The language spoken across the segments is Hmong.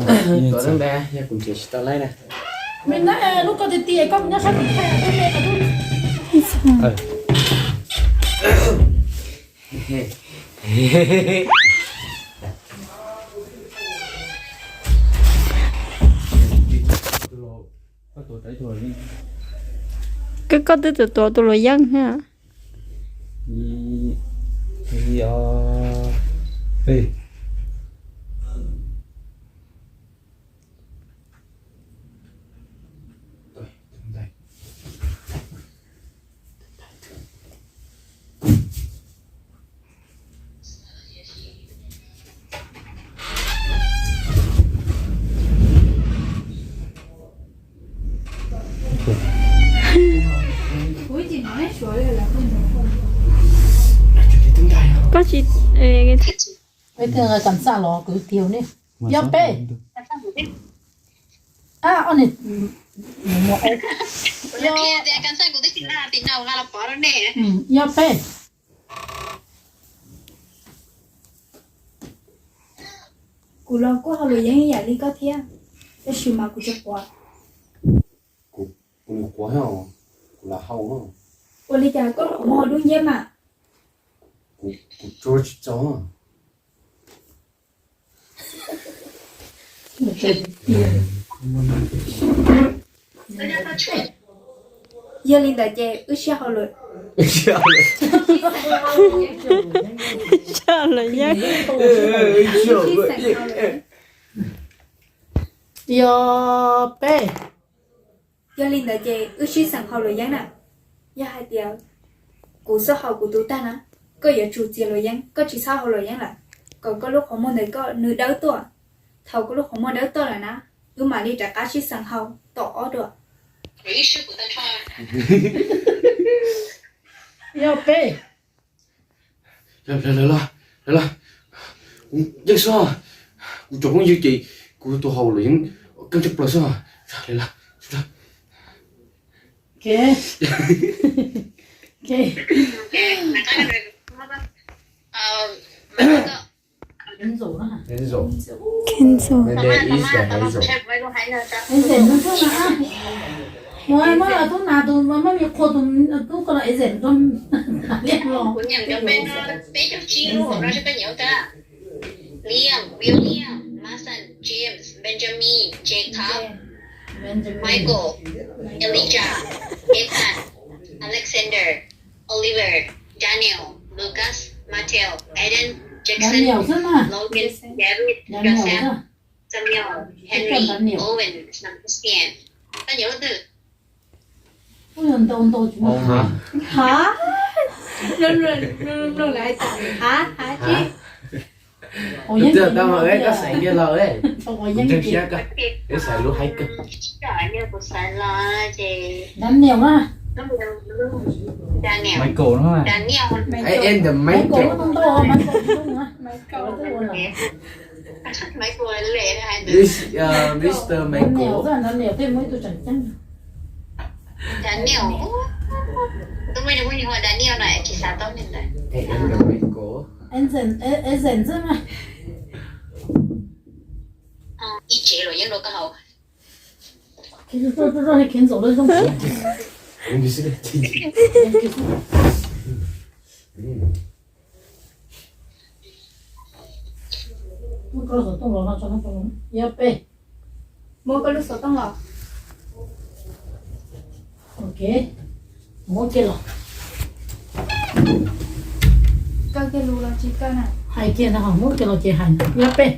Tuav ntawd yog kuv nrhiav tsis tau laib na. Lub ko tiag tiag koj nyob sab tim thaj. Koj, koj twb tuav tus luam yeeb na. Koj tsis, eb, kam xaj los kwv tiag ne. Yog peb. Yog peb. Kuv los kuj hau luam yeeb ib yam li koj thiab, tab sis mas kuv tsis quav. Kuv, kuv quav, kuv lam hau. Ua li cas koj qhov muag dub nciab mas? Kuv, kuv tsuas tsis txaus. Yog li ntawd ces wb sib hau luam, sib hau luam yeeb. Yog peb. Yog li ntawd ces wb sib xeem hau luam yeeb na. Yog hais tias kuv xub hau kuv tus tag na, koj yuav tsum txiav luam yeeb, koj tsis txhob hau luam yeeb lawm, kom koj lub qhov muag ntawm koj nws dawb tuaj. Thaum koj lub qhov muag dawb tuaj lawm na, wb mam li rov qab sib xeem hau tom ob dua. Yog peb. Lawv, lawv, lawv, kuv yeej xwb, kuv tsoom phooj ywg ces kuv tus hau luam yeeb keej tshaj plaws xwb. Kenzo. Mus muab tub nas tus muab me qhua tus tub ko los exam rau liaj los. Peb caug tsib lub hauv no seb koj nyiam ua cas. Liam, William, Mason, James, Benjamin, Jacob, Michael, Elijah, Ethan, Alexander, Oliver, Daniel, Lucas, Mateo, Aiden, Jackson, Logan, David, Joseph, Samuel, Henry, Owen, Sebastian. Koj nyiam lub twg? Twb tau mas, koj xaiv kiag los, kuv ntseeg siab koj, peb xaiv lub haib kawg. Michael no. Michael. Mister Michael. Daniel. Tus muaj ib tug phooj ywg hu ua Daniel no tsis xav tau li ntawd. Ib tsev luam yeeb rau koj haus. Muab koj lub xov tooj los. Ok, muab kiag los. Koj kiag lus los tsis kawg na. Hais kiag no, muab kiag los ces hais. Yog peb.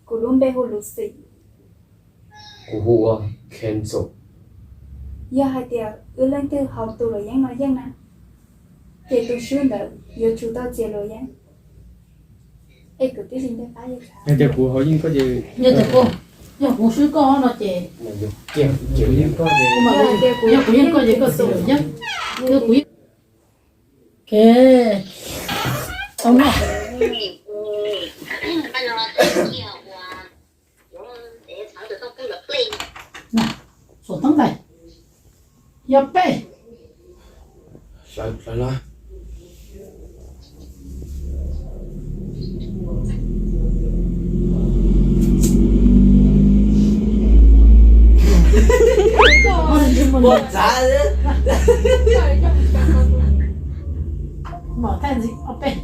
Kuv lub npe hu Lucy. Kuv hu ua Kenzo. Yog hais tias wb leej twg haus tus luam yeeb no yeej na, ces tus swb ntawd yuav tsum tau txiav luam yeeb. Es kuv twb tsis nco qab. Yog tias kuv haus yeej koj ces, yog tias kuv, yog kuv swb koj no ces, yog kuv yeej koj ces koj txiav luam yeeb. Yog kuv yeej, ok. Xuam teeb ntawd. Yog peb. Hlawv los. Ua txav. Mom thaij ntxiv ob peb.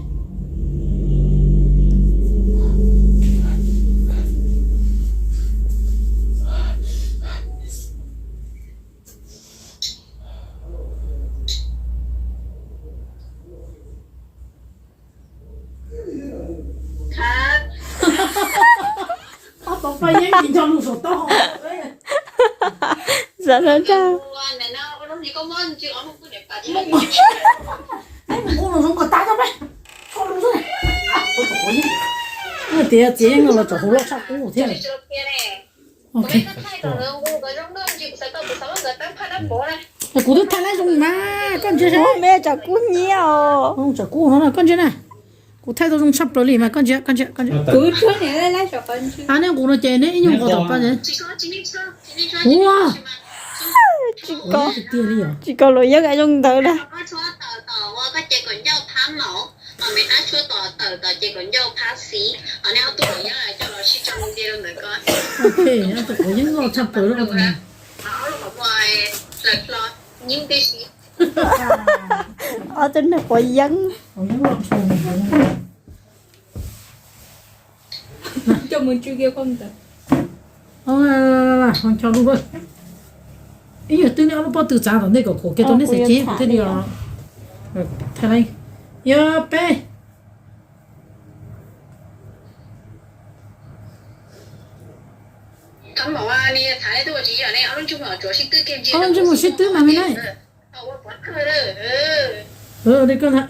Ob tau paj yeeb tsis nco lus saum taub hau. Xav no ntag. Mus ua los zoo kom tas tso peb. Tias txiv yeej los tsom hauv loj tshaj qub thiab. Ok. Kuv twb thaij lawv zoo mas koj ntsia saib. Me tsam kub nyiab os. Tsam kub no koj ntsia na. Kuv thaij tau zoo tshaj plaws li mas koj ntsia, koj ntsia, koj ntsia. Kuv tshuab niam laj laj saum qhov ntswg. Ab, neb nqus no ces neb ib nyuag nqus tom qab ntawd. Ua, tsis kov, tsis kov luam yeeb zoo ntawd na. Ok, tus quav yeeb loj tshaj plaws. Ob tug neeg quav yeeb. Ib nyuag twb neb ob lub pob tw txav tom ntej kom khuam kiag rau neb xaiv ceb thiaj li os. Thaij lawm. Yog peb. Ob lub ntsej muag sib twb mas me na. Li koj ntag.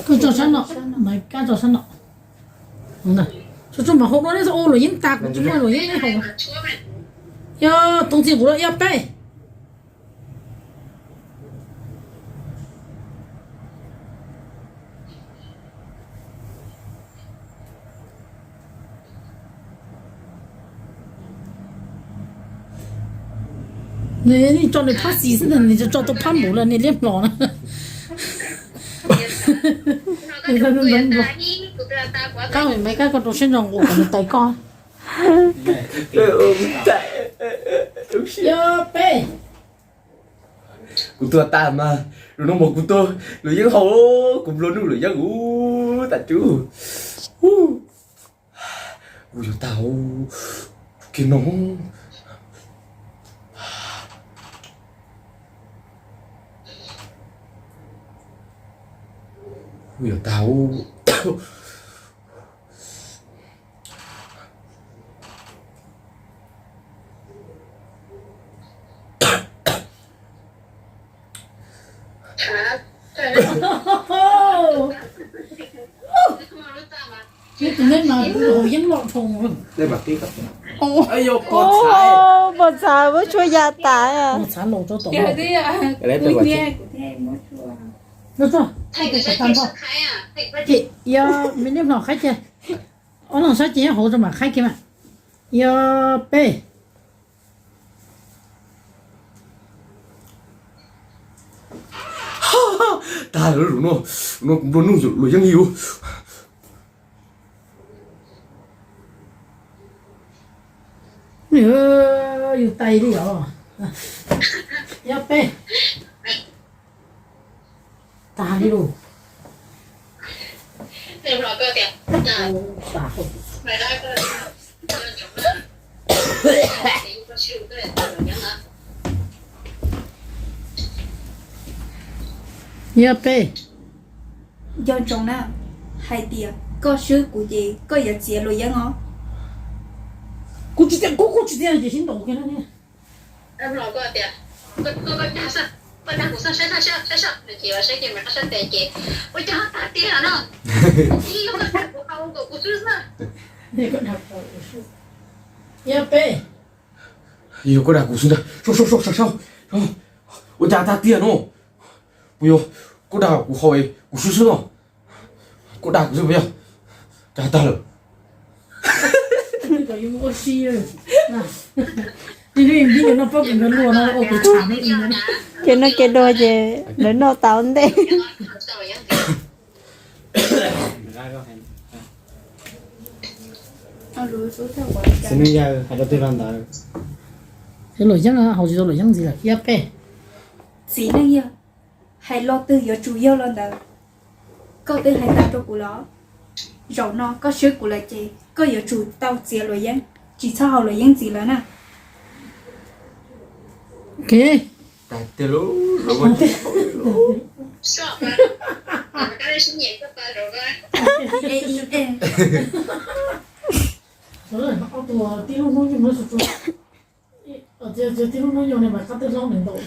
Koj tso sab no, Maiv Kab tso sab no. Tsuas tsuas mam haus no neb ua luam yeeb tas kuv tsis muaj luam yeeb neb haus. Yog toog txij nqus lawm, yog peb. Nws tso nws phab xis xwb ntag, nws tso tau phab npaum lawm nws liab hlo na. Qab Maiv Kab koj rau siab ntso nqus kom nws tais koj. Yog peb. Kuv tuag tas mas, lub no mas kuv tuag, luam yeeb haus, kuv nplua nuj luam yeeb ub tas tsuj. Kuv yuav tau kiag no. Kuv yuav tau. Neb tus neb mas haus yeeb loj dhau. Pos txhav muab tshuaj ya tas. Pos txhav laus rau tom. Yog me niam hlob qhaib ces, ob leeg sab ces hauv rau mam qhaib kiag mas. Yog peb. Tag lawm, no kuv nplua nuj luam yeeb li ub. Yus tais li os. Yog peb. Tag li lus. Yog peb. Nco ntsoov na, hais tias koj swb kuv ces koj yuav txiav luam yeeb os. Kuv tsis tias, kuv, kuv tsis tias ces sib ntaus kiag na. Yog peb. Yog koj dag kuv xwb ntag, sau sau sau sau sau. Ua cas tag tiag no? Puas yog koj dag kuv haus kuv swb xwb no? Koj dag kuv xwb puas yog? Cas tag lawm. Ces no ces dua ces lawv noj tau ntej. Txiv neej yawg hais rau twg los ntawd. Luam yeeb, haus tsis tau luam yeeb ntxiv lawm, iab peb. Txiv neej yawg, hais lo twg yuav tsum yog lo ntawd. Koj twb hais tas rau kuv los, zaum no koj swb kuv lawm ces koj yuav tsum tau txiav luam yeeb, tsis txhob haus luam yeeb ntxiv lawm na. Tij lub hnub nyoog, tij lub hnub nyoog ne mas qab twb hlob nees nkaum.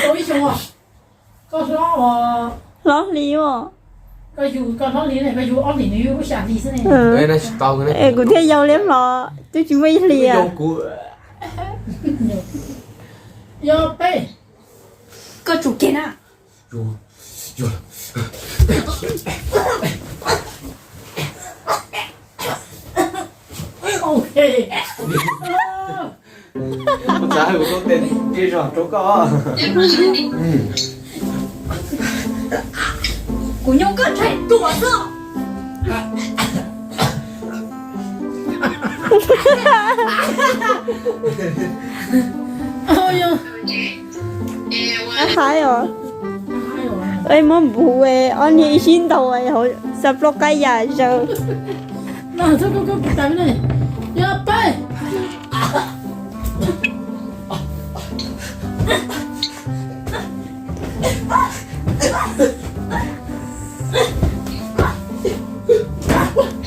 Tau ib xyoo, koj hlob, hlob hli, koj yug koj hlob hli ne, koj yug ob hlis nws yug lub xya hli xwb ne. Es kuv thiaj yau liab hlo, twb tsis muaj ib hlis. Yog peb. Koj tsum kiag na. Ok. Kuv xav hais kuv tuaj tes zog rau koj. Kuv nyuaj koj ntshai ruam xwb. Haib os. Muab npuv, ob niag ib sib ntaus hauv xav plaub qaib yam zaws.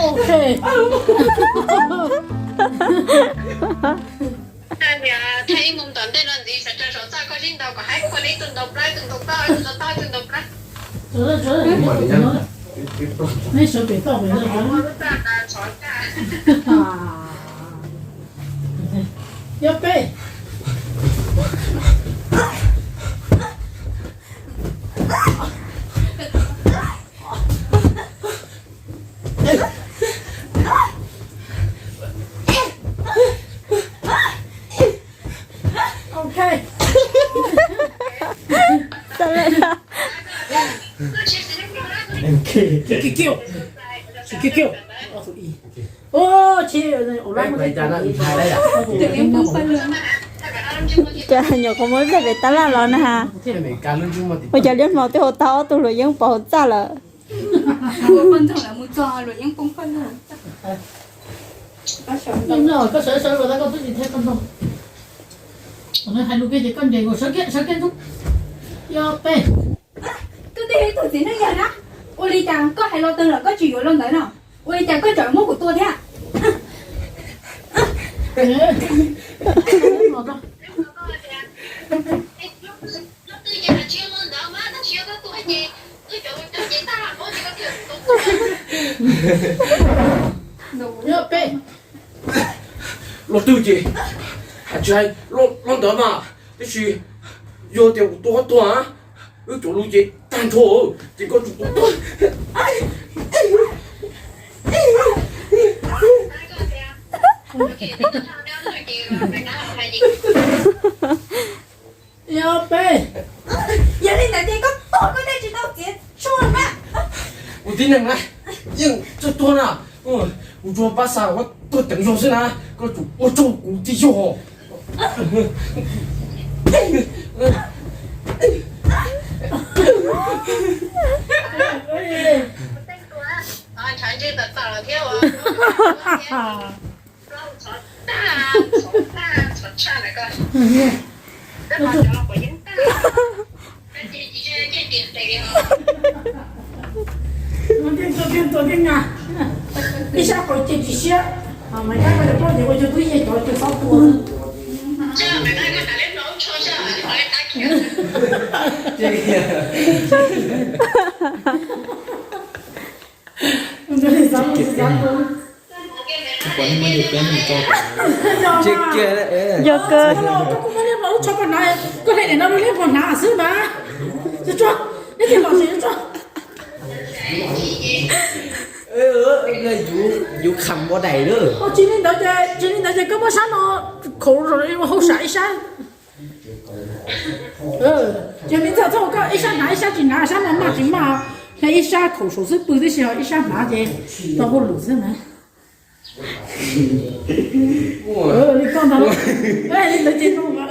Ok. Thaij ib mus tom ntej no ntxiv, sawv tsees saum txaj koj sib ntaus kom haib khuaj li ib tug ntaus plab, ib tug ntaus plab, ib tug ntaus plab, ib tug ntaus plab. Neb sawv pem toj pem no. Yog peb. Ok. Kiv kiv, kiv kiv. Ua tsi, ua lab mus. Cas nyuam qhuav muab ib pliag pem tab laj los na ha. Ua cas liab hmo twb haus tag ob tug luam yeeb pov hauv txaj lawm. Koj sawv sawv los tau koj twb tsis thiab koj nrog. Hais lus kiag ces koj nres nkaus sawv kiag sawv kiag ntug. Yog peb. Koj twb yog ib tug txiv neej yawg na, ua li cas koj hais lo twg los koj tsis yuav lo ntawd no? Ua li cas koj tseem muab kuv tua thiab? Yog peb. Lo twg ces hais tsis hais lo ntawd mas, tab sis yog tias kuv tua koj tuag, wb cov lus ces tag nrho, ces koj tsum tua tuag. Yog peb. Yog li ntawd ces koj tuag koj thiaj tsis tau txiav tshuaj na. Kuv tib neeg na, yeej tsuag tuag na. Kuv tsuas pab xa koj tuag ceev zog xwb na, koj tsum ua tsaug kuv tib yog. Ib sab qhov ces tsis siab, mas ib sab qhov ces ploj ces ua cov tub yeg cov cov xob tua. Yog kawg. Koj muab niag hluas lub tsho koj hnav, koj hle daim no rau niag hluas hnav xwb mas. Tsuag, neb tig los tsis tsuag. Yus kham ua daim lawm. Tsis li ntawd ces, tsis li ntawd ces koj muab sab no khuam hauv sam ib sab. Ces me ntxhais txhob koj ib sab hnav ib sab tsis hnav, sab no maj tsis maj. Ib sab khaum saum xub pwg tib si, ho ib sab hnav ces tau hauj lwm xwb na. Li koj ntag, li ntawd ces no mas.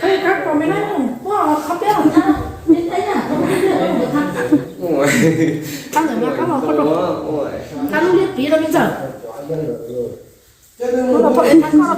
Qhov kab kom me na, koj qhov peb los tha, me teb na, qab ntawm mas qab los koj rau, qab lub liab qiv rau me ntxawm. Koj los koj es thab koj.